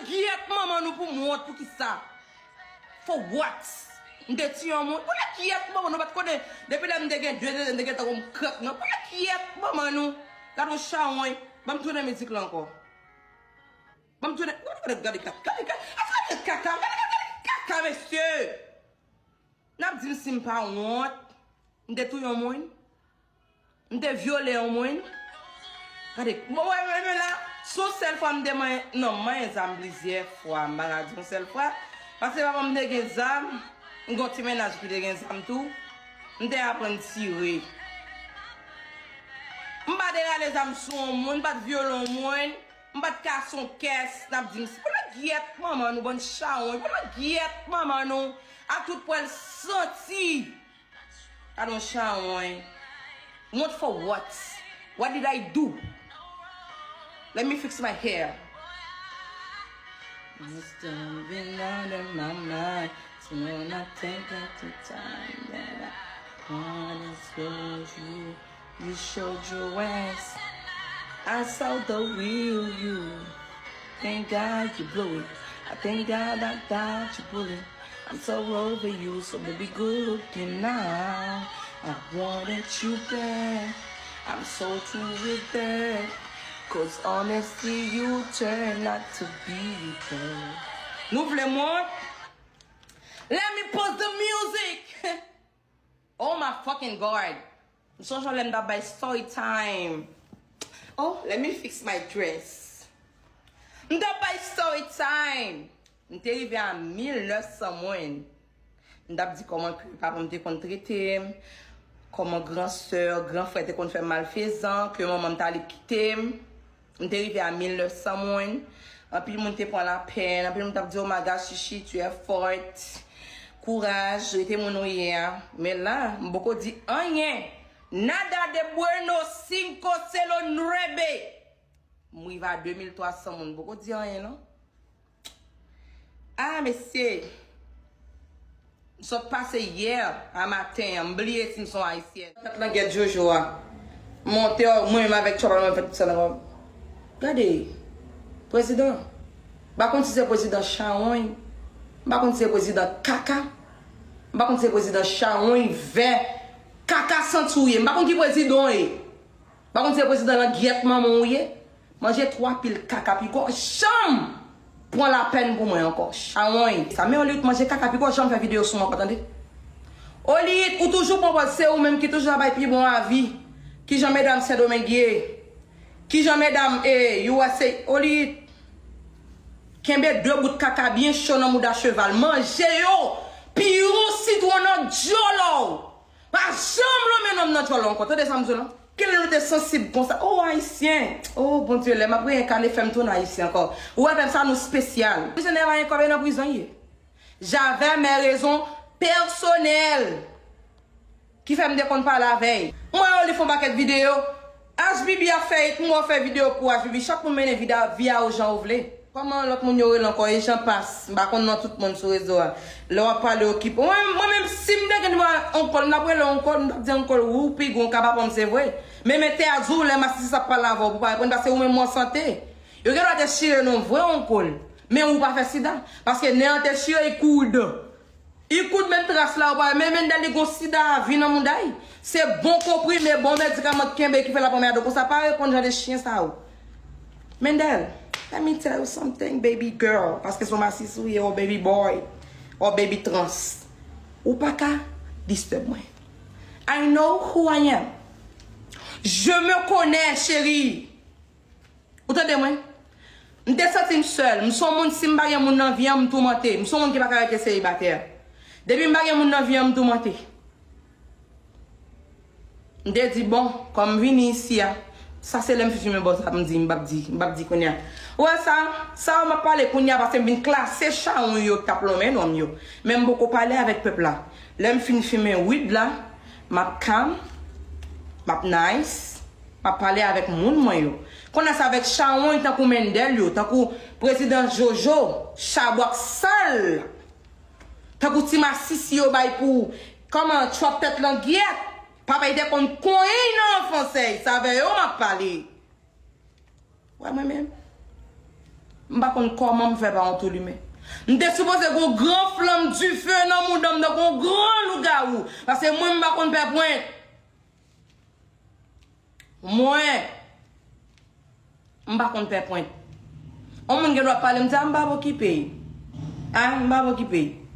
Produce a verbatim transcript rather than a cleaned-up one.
Gyèt manman nou pou m wont pou kisa? For what? M te tiye yon moun? Pou lè gyèt manman nou pa t konnen. Depi lè m te gen de zan, m te gen tankou m krèk nan. Pou lè gyèt manman nou? Gad yon chawony. Ban m tounen mizik la ankò. Ban m tounen. Gade, gade, gade, gade, gade, gade kaka, gade, gade, gade kaka, mesye. N ap di m si m pa wont. M te touye yon moun. M te vyole yon moun. Gade, bon, wè, wè, men la, se yon sèl fwa m te manyen, non, m manyen zam plizyè fwa, m pa ka di yon sèl fwa. Paske papa m te gen zam, m gen yon ti mennaj ki te gen zam tou. M te aprann tire. M pa te rale zam sou yon moun, m pa t vyole yon moun, m pa t kase yon kès, n ap di m, se pou lè gyèt manman nou, bann chawony, pou lè gyèt manman nou, ak tout pwèl santi. Gad yon chawony. Wont for what? What did I do? Let me fix my hair. It's been on my mind. So when I think of the time that I wanna show you, you showed your ass. I saw the real you. Thank God you blew it. I thank God I dodged your bullet. I'm so over you, so baby, good looking now. I wanted you back. I'm so through with that. Cause honestly, you turn out to be bad. Nou vle mwen? Let me pause the music. Oh my fucking God. M sonje lè m t ap bay story time. Oh, let me fix my dress. M t ap bay story time. M te rive a mil nèf san moun. M t ap di kòman ke papa m te konn trete m, kòman gran sè, gran frè te konn fè m malfezan, ke manman m t ale kite m. M te rive a mil nèf san moun. Anpil moun te pran lapenn, anpil moun t ap di, "Oh my God, Chichi, tu es forte. Kouraj, rete moun ou ye a." Men la, m poko di anyen. Nada de bueno, cinco cero nueve. M rive a de mil twa san moun, m poko di anyen, non. Ah, mesye. M sot pase yè a maten an, m bliye si m se yon Ayisyèn. Tèt langyèt Jojo a. Monte, mwen menm avèk chòp la, mwen fè tout sa nan kò m. Gade, prezidan. M pa konn si se prezidan chawony. M pa konn si se prezidan kaka. M pa konn si se prezidan chawony, vè, kaka santi w ye. M pa konn ki prezidan w ye. Pa konn se prezidan langyèt manman w ye. Manje twa pil kaka piko janm pran lapèn pou mwen ankò. Chawony. Sa men Oliet manje kaka piko janm fè videyo sou mwen ankò, tande. Oliet, ou toujou pran pòz se ou menm ki toujou ap bay pi bon avi. Kijan medam Sendomeng ye? Kijan medam, eh, U S A? Oliet, kenbe de bout kaka byen cho nan mouda cheval. Manje yo. Piyon sitwon nan dyòlò w. Pa janm lonmen nonm nan djòl ankò. Tande sa m di w lan. Kilè nou te sansib konsa? Oh, Ayisyen. Oh, Bondye, lè m ap reyènkane, fè m tounen Ayisyen ankò. Ou wè pèp sa, nou espesyal. Prizonè pa gen kòb, e nan prizon l ye. J'avais mes raisons personnelles ki fè m te konn pale avè l. Mwen, yo li fè yon pakèt videyo. H B B ap fè it, m wè w fè videyo pou H B B. Chak moun mennen vi a, vi a yo jan yo vle. Kòman lòt moun yo rele ankò? E Jean Pass. M pa konn non tout moun sou rezo a. Lè w ap pale, okipe. Mwen, mwen menm, si m te gen nimewo Onkòl, m t ap rele Onkòl, m t ap di Onkòl, wi, w pi gwo ka papa m, se vre. Men, men te a di w, lè masisi ap pale avè w, pou pa reponn, paske ou menm ou an sante. Yo gen dwa te chire non vre Onkòl. Men ou pa fè sida. Paske nen an te chire, li kouri dan. Li koud menm tras la, ou pa wè, men Mendel li gon sida a vi nan mouda l. Se bon konprime, bon medikaman k kenbe ki fè l ap anmède w konsa, pa reponn jan de chyen sa yo. Mendel, let me tell you something, baby girl, paske se yon masisi ou ye, or baby boy, or baby trans. Ou pa ka disturb mwen. I know who I am. Je me connais, chérie. Ou tande mwen? M te santi m sèl. M se yon moun, si m pa gen moun nan vi an, m toumante. M se yon moun ki pa ka rete selibatè. Depi m pa gen moun nan vi an, m toumante. M te di, bon, kòm m vini isi a, sa se lè m fin fimen bòz la, m di, m p ap di, m p ap di kounye a. Ou wè sa? Sa yo m ap pale kounye a, paske m vin klase chawony yo k t ap lonmen non m yo. Men m poko pale avèk pèp la. Lè m fin fimen wid la, m ap calm, m ap nice. M ap pale avèk moun mwen yo. Konn sa avèk chawony tankou Mendel yo, tankou prezidan Jojo, chabwak sal, tankou ti masisi yo bay pou, kòman, Trump tèt langyèt. Papa l te konn konyen nan anfans, se avè yo m ap pale. Wè mwen menm. M pa konn kòman m fè pa yon tou limen. M te sipoze gen yon gran flanm dife nan mouda m, tankou yon gran lougawou. Paske mwen, m pa konn pè pwent. Mwen, m pa konn pè pwent. Yon moun gen dwa pale, m di, "A, m pa okipe." A, m pa okipe.